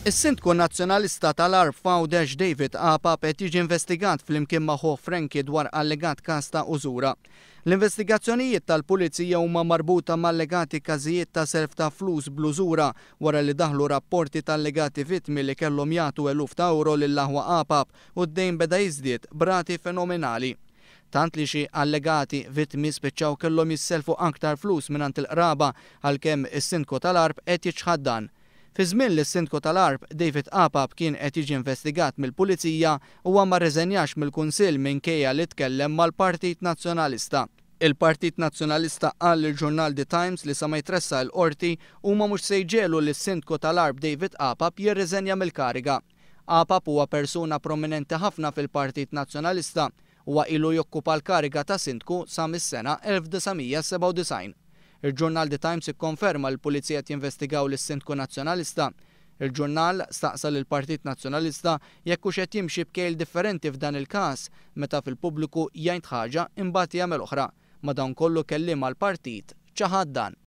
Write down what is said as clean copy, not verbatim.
Is-Sindku Nazzjonalista tal-Għarb f'Għawdex David Apap qed jiġi investigat flimkien ma' ħuh Frankie dwar allegat każ ta' użura. L-investigazzjonijiet tal-Pulizija huma marbuta ma' allegati każijiet ta' self ta' flus bl-użura wara li daħlu rapporti ta' allegati vittmi li kellhom jagħtu eluf ta' ewro lill-aħwa Apap u d-dejn beda jiżdied b'rati fenomenali. Tant li xi allegati vittmi spiċċaw kellhom jissellfu aktar flus mingħand il-qraba għalkemm is-Sindku tal-Għarb qed jiċħad dan. Fi żmien li s-Sindku tal-Għarb, David Apap kien qed jiġi investigat mill-Pulizija, huwa ma rriżenjax mill-Kunsill minkejja li tkellem mal-Partit Nazzjonalista. Il-Partit Nazzjonalista qal lill-ġurnal The Times li sa ma jitressaq il-Qorti, huma mhux se jġegħlu lis-Sindku tal-Għarb David Apap jirriżenja mill-kariga. Apap huwa persuna prominenti ħafna fil-Partit Nazzjonalista. Huwa ilu jokkupa l-kariga ta' Sindku sa mis-sena 1997. Il-ġurnal The Times ikkonferma li l-Pulizija qed jinvestigaw lis-Sindku Nazzjonalista. Il-ġurnal staqsa lill-Partit Nazzjonalista jekk hux qed jimxi b'kejl differenti f'dan il-każ meta fil-pubbliku jgħid ħaġa imbagħad jagħmel oħra. Madankollu kelliem għall-partit ċaħad dan.